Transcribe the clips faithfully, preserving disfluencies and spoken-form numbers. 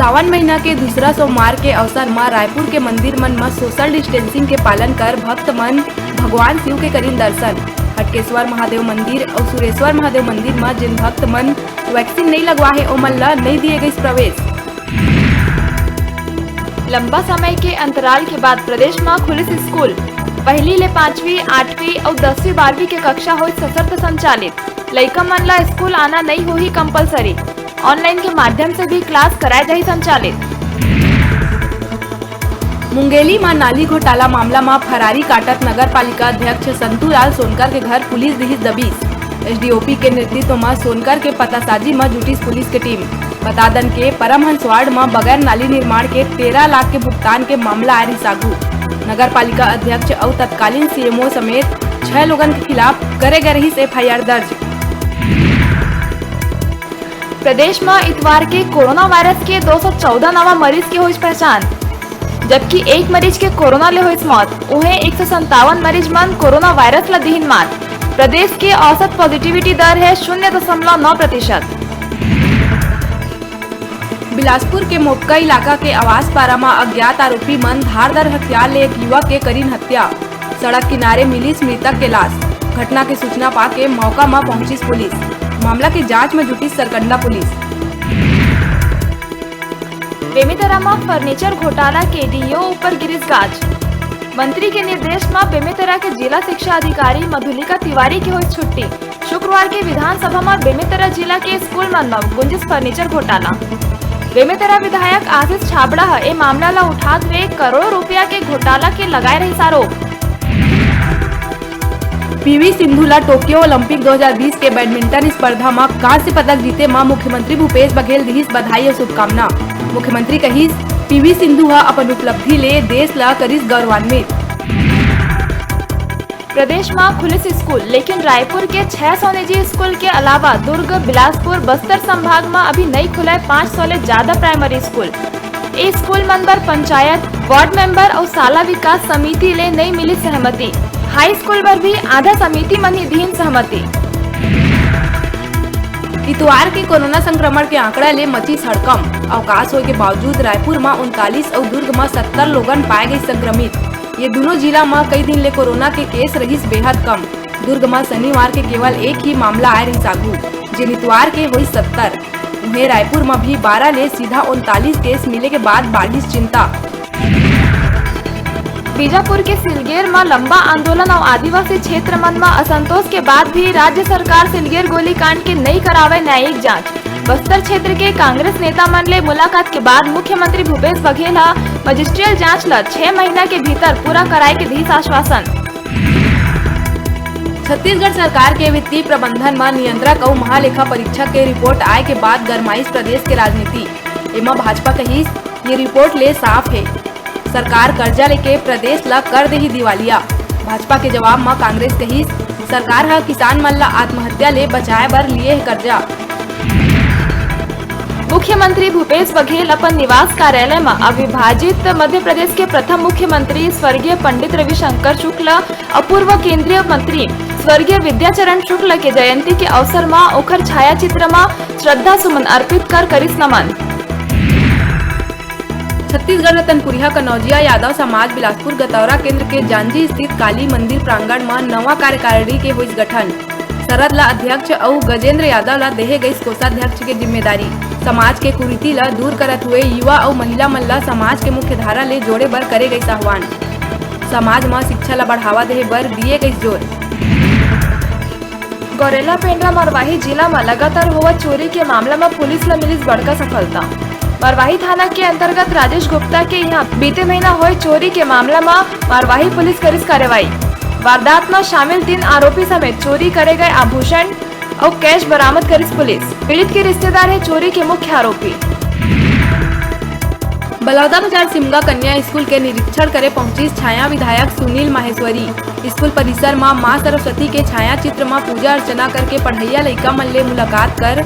सावन महीना के दूसरा सोमवार के अवसर म रायपुर के मंदिर मन म सोशल डिस्टेंसिंग के पालन कर भक्त मन भगवान शिव के करिन दर्शन। हटकेश्वर महादेव मंदिर अउ सुरेश्वर महादेव मंदिर म जेन भक्त मन वैक्सीन नइ लगवा हे, ओमन ल नइ दिए गइस प्रवेश। लंबा समय के अंतराल के बाद प्रदेश म खुलिस स्कूल। पहली ले पांचवी, आठवीं अउ दसवीं बारहवीं के कक्षा होइस सशर्त संचालित। लइका मन ल स्कूल आना नइ होही कंपलसरी। ऑनलाइन के माध्यम से भी क्लास कराए जाही संचालित। मुंगेली म नाली घोटाला मामला म फरारी काटत नगर पालिका अध्यक्ष संतू लाल सोनकर के घर पुलिस दिहिस दबिश। एसडीओपी के नेतृत्व म सोनकर के पतासाजी म जुटिस पुलिस के टीम। बता दन के परमहंस वार्ड म बगैर नाली निर्माण के तेरह लाख के भुगतान के मामला आए रिहिस आगू। नगर पालिका अध्यक्ष अउ तत्कालीन सीएमओ समेत छह लोगन के खिलाफ करे गए रहिस एफआईआर दर्ज। प्रदेश म इतवार के कोरोना वायरस के दो सौ चौदह नवा मरीज के होइस पहचान, जबकि एक मरीज के कोरोना ले होइस मौत। उहें, एक सौ संतावन मरीज मन कोरोना वायरस ल दिहिन मात। प्रदेश के औसत पॉजिटिविटी दर हे शून्य दशमलव नौ प्रतिशत। बिलासपुर के मोपका इलाका के आवास पारा म अज्ञात आरोपी मन धारदार हथियार ले एक युवक के करिन हत्या। सड़क किनारे मिलिस मृतक के लाश। घटना के सूचना पाके मौका म पहुंचिस पुलिस। मामला के जांच म जुटिस सरकंडा पुलिस। बेमेतरा म फर्नीचर घोटाला के डीईओ ऊपर गिरिस गाज। मंत्री के निर्देश म बेमेतरा के जिला शिक्षा अधिकारी मधुलिका तिवारी के होइस छुट्टी। शुक्रवार के विधानसभा म बेमेतरा जिला के स्कूल मन म गुंजिस फर्नीचर घोटाला। बेमेतरा विधायक आशीष छाबड़ा ह ए मामला ल उठात हुए करोड़ों रुपया के घोटाला के लगाए रहिस आरोप। पीवी सिंधु ला टोक्यो ओलंपिक दो हज़ार बीस के बैडमिंटन स्पर्धा म कांस्य पदक जीते म मुख्यमंत्री भूपेश बघेल दिहिस बधाई अउ शुभकामना। मुख्यमंत्री कहिस, पीवी सिंधु ह अपन उपलब्धि ले देश ला करिस गौरवान्वित। प्रदेश म खुलिस स्कूल, लेकिन रायपुर के छह सौ निजी स्कूल के अलावा दुर्ग, बिलासपुर, बस्तर संभाग म अभी नइ खुलय पाँच सौ ले ज्यादा प्राइमरी स्कूल। ए स्कूल मन बर पंचायत, वार्ड मेंबर अउ शाला विकास समिति ले नइ मिलिस सहमति। हाई स्कूल बर भी आधा समिति मन ही दीन सहमति। इतवार के कोरोना संक्रमण के आंकड़ा ले मचिस हड़कंप। अवकाश होए के बावजूद रायपुर म उनतालीस अउ दुर्ग म सत्तर लोगन पाए गए संक्रमित। ये दुनों जिला म कई दिन ले कोरोना के केस रहिस बेहद कम। दुर्ग म शनिवार के केवल एक ही मामला आए रहिस आगू, जेन इतवार के होइस सत्तर। उहें, रायपुर म भी बारह ले सीधा उनतालीस केस मिले के बाद बाढ़िस चिंता। बीजापुर के सिलगेर म लंबा आंदोलन अउ आदिवासी क्षेत्र मन म असंतोष के बाद भी राज्य सरकार सिलगेर गोलीकांड के नइ करावय न्यायिक जांच। बस्तर क्षेत्र के कांग्रेस नेता मन ले मुलाकात के बाद मुख्यमंत्री भूपेश बघेल ह मजिस्ट्रियल जांच ल छह महीना के भीतर पूरा कराए के दिस आश्वासन। छत्तीसगढ़ सरकार के वित्तीय प्रबंधन म नियंत्रक अउ महालेखा परीक्षक के रिपोर्ट आए के बाद गरमाइस प्रदेश के राजनीति। एमा भाजपा कहिस, ये रिपोर्ट ले साफ हे, सरकार कर्जा लेके प्रदेश ल कर देही दिवालिया। भाजपा के जवाब म कांग्रेस कहिस, सरकार ह किसान मन ल आत्महत्या ले बचाए बर लिए हे कर्जा। मुख्यमंत्री भूपेश बघेल अपन निवास कार्यालय म अविभाजित मध्य प्रदेश के प्रथम मुख्यमंत्री स्वर्गीय पंडित रविशंकर शुक्ल अउ पूर्व केंद्रीय मंत्री स्वर्गीय विद्याचरण शुक्ल के जयंती के अवसर म ओखर छायाचित्र म श्रद्धा सुमन अर्पित कर करिस नमन। छत्तीसगढ़ रतनपुरिहा कनौजिया यादव समाज बिलासपुर गतौरा केंद्र के जांजी स्थित काली मंदिर प्रांगण म नवा कार्यकारिणी के होइस गठन। शरद ला अध्यक्ष अउ गजेंद्र यादव ला देहे गइस कोषाध्यक्ष के जिम्मेदारी। समाज के कुरीति ला दूर करत हुए युवा अउ महिला मन ला समाज के मुख्यधारा ले जोड़े बर करे गइस आह्वान। समाज म शिक्षा ला बढ़ावा देहे बर दिए गइस जोर। गौरेला पेंड्रा मरवाही जिला म लगातार होवत चोरी के मामला म पुलिस ल मिलिस बड़का सफलता। मरवाही थाना के अंतर्गत राजेश गुप्ता के इहां बीते महीना होए चोरी के मामला म मरवाही पुलिस करिस कार्रवाई। वारदात म शामिल तीन आरोपी समेत चोरी करे गए आभूषण अउ कैश बरामद करिस पुलिस। पीड़ित के रिश्तेदार हे चोरी के मुख्य आरोपी। बलौदा बाजार सिमगा कन्या स्कूल के निरीक्षण करे पहुंचिस छाया विधायक सुनील माहेश्वरी। स्कूल परिसर म मां सरस्वती के छाया चित्र म पूजा अर्चना करके पढ़इया लइका मन ले मुलाकात कर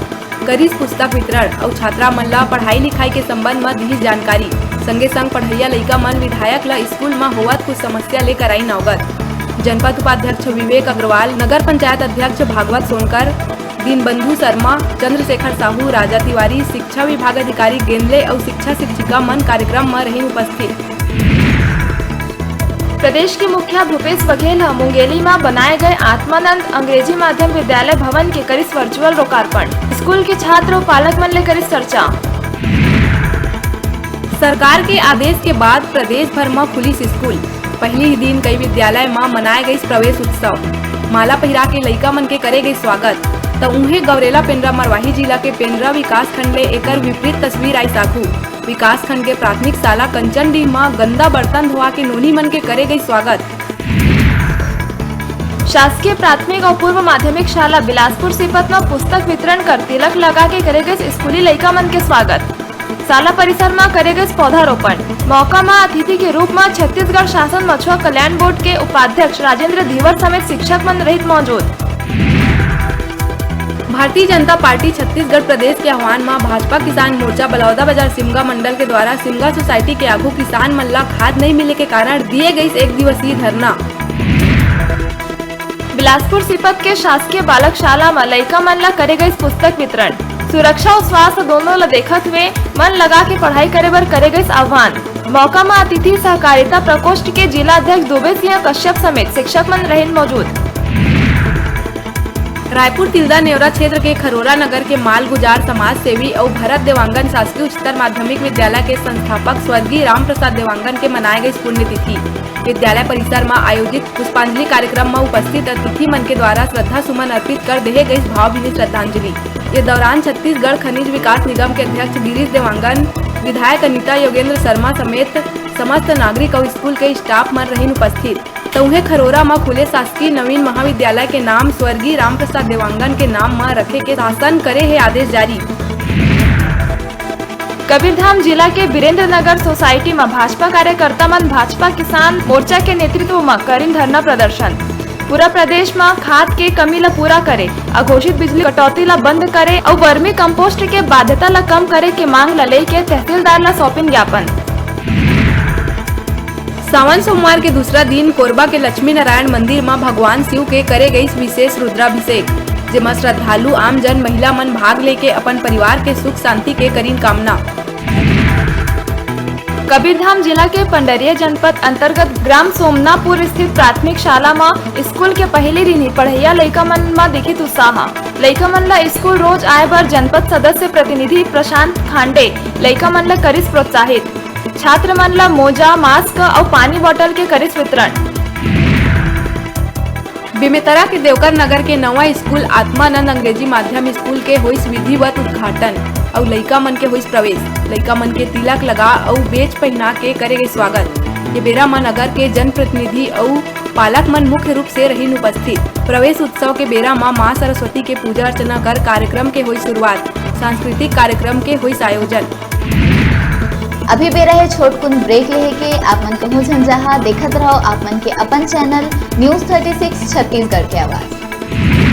करिस पुस्तक वितरण अउ छात्रा मन ल पढ़ाई लिखाई के संबंध म दिहिस जानकारी। संगे संग पढ़इया लइका मन विधायक ल स्कूल म होवत कुछ समस्या ले कराइन अवगत। जनपद उपाध्यक्ष विवेक अग्रवाल, नगर पंचायत अध्यक्ष भागवत सोनकर, दीनबंधु शर्मा, चंद्रशेखर साहू, राजा तिवारी, शिक्षा विभाग अधिकारी गेंदले अउ शिक्षा शिक्षिका मन कार्यक्रम म रहिन उपस्थित। प्रदेश के मुखिया भूपेश बघेल ह मुंगेली म बनाए गए आत्मानंद अंग्रेजी माध्यम विद्यालय भवन के करिस वर्चुअल लोकार्पण। स्कूल के छात्र अउ पालक मन ले करिस चर्चा। सरकार के आदेश के बाद प्रदेश भर म खुलिस स्कूल। पहिली ही दिन कई विद्यालय म मनाए गइस प्रवेश उत्सव। माला पहिरा के लइका मन के करे गइस स्वागत। त उहें गौरेला पेंड्रा मरवाही जिला के पेंड्रा विकासखंड ले एकर विपरीत तस्वीर आइस आघू। विकासखंड के प्राथमिक शाला कंचनडीह म गंदा बर्तन धोआ के नोनी मन के करे गइस स्वागत। शासकीय प्राथमिक अउ पूर्व माध्यमिक शाला बिलासपुर सीपत म पुस्तक वितरण कर तिलक लगा के करे गइस स्कूली लइका मन के स्वागत। शाला परिसर म करे गइस पौधारोपण। मौका म अतिथि के रूप म छत्तीसगढ़ शासन मछुआ कल्याण बोर्ड के उपाध्यक्ष राजेंद्र धीवर समेत शिक्षक मन रहिस मौजूद। भारतीय जनता पार्टी छत्तीसगढ़ प्रदेश के आह्वान म भाजपा किसान मोर्चा बलौदाबाजार सिमगा मंडल के द्वारा सिमगा सोसाइटी के आघू किसान मन ला खाद नइ मिले के कारण दिए गइस एक दिवसीय धरना। बिलासपुर सीपत के शासकीय बालक शाला म लइका मन ला करे गइस पुस्तक वितरण। सुरक्षा अउ स्वास्थ्य दोनों ला देखत हुए मन लगा के पढ़ाई करे बर करे गइस आह्वान। मौका म अतिथि सहकारिता प्रकोष्ठ के जिला अध्यक्ष दुबे सिंह कश्यप समेत शिक्षक मन रहिन मौजूद। रायपुर तिल्दा नेवरा क्षेत्र के खरोरा नगर के मालगुजार समाज सेवी अउ भरत देवांगन शासकीय उच्चतर माध्यमिक विद्यालय के संस्थापक स्वर्गीय रामप्रसाद देवांगन के मनाए गइस पुण्यतिथि। विद्यालय परिसर म आयोजित पुष्पांजलि कार्यक्रम म उपस्थित अतिथि मन के द्वारा श्रद्धा सुमन अर्पित कर देहे गइस भावभीनी श्रद्धांजलि। ये दौरान छत्तीसगढ़ खनिज विकास निगम के अध्यक्ष गिरीश देवांगन, विधायक अनिता योगेंद्र शर्मा समेत समस्त नागरिक अउ स्कूल के स्टाफ मन रहिन उपस्थित। त उहें खरोरा म खुले शासकीय नवीन महाविद्यालय के नाम स्वर्गीय रामप्रसाद देवांगन के नाम म रखे के शासन करे हे आदेश जारी। कबीरधाम जिला के वीरेंद्र नगर सोसाइटी म भाजपा कार्यकर्ता मन भाजपा किसान मोर्चा के नेतृत्व म करिन धरना प्रदर्शन। पूरा प्रदेश म खाद के कमी ल पूरा करे, अघोषित बिजली कटौती ल बंद करे अउ वर्मी कंपोस्ट के बाध्यता ल कम करे के मांग ल लेके तहसीलदार ल सौंपिन ज्ञापन। सावन सोमवार के दूसरा दिन कोरबा के लक्ष्मी नारायण मंदिर म भगवान शिव के करे गइस विशेष रुद्राभिषेक, जेमा श्रद्धालु आमजन महिला मन भाग लेके अपन परिवार के सुख शांति के करिन कामना। कबीरधाम जिला के पंडरिया जनपद अंतर्गत ग्राम सोमनापुर स्थित प्राथमिक शाला म स्कूल के पहली दिन ही पढ़इया लइका मन म दिखिस उत्साह। लइका मन ल स्कूल रोज आए बर जनपद सदस्य प्रतिनिधि प्रशांत खांडे लइका मन ल करिस प्रोत्साहित। छात्र मन ल मोजा, मास्क अउ पानी बॉटल के करिस वितरण। बेमेतरा के देवकर नगर के नवा स्कूल आत्मानंद अंग्रेजी माध्यम स्कूल के होइस विधिवत उद्घाटन अउ लइका मन के होइस प्रवेश। लइका मन के तिलक लगा अउ बेच पहिना के करे गइस स्वागत। ये बेरा म नगर के जनप्रतिनिधि अउ पालक मन मुख्य रूप से रहिन उपस्थित। प्रवेश उत्सव के बेरा म मां सरस्वती के पूजा अर्चना कर कार्यक्रम के होइस शुरुआत। सांस्कृतिक कार्यक्रम के होइस आयोजन। अभी बेरा हे छोटकुन ब्रेक लेहे के। आप मन कहूं झन जाहा, देखत रहो आप मन के अपन channel news thirty six Chhattisgarh के आवाज।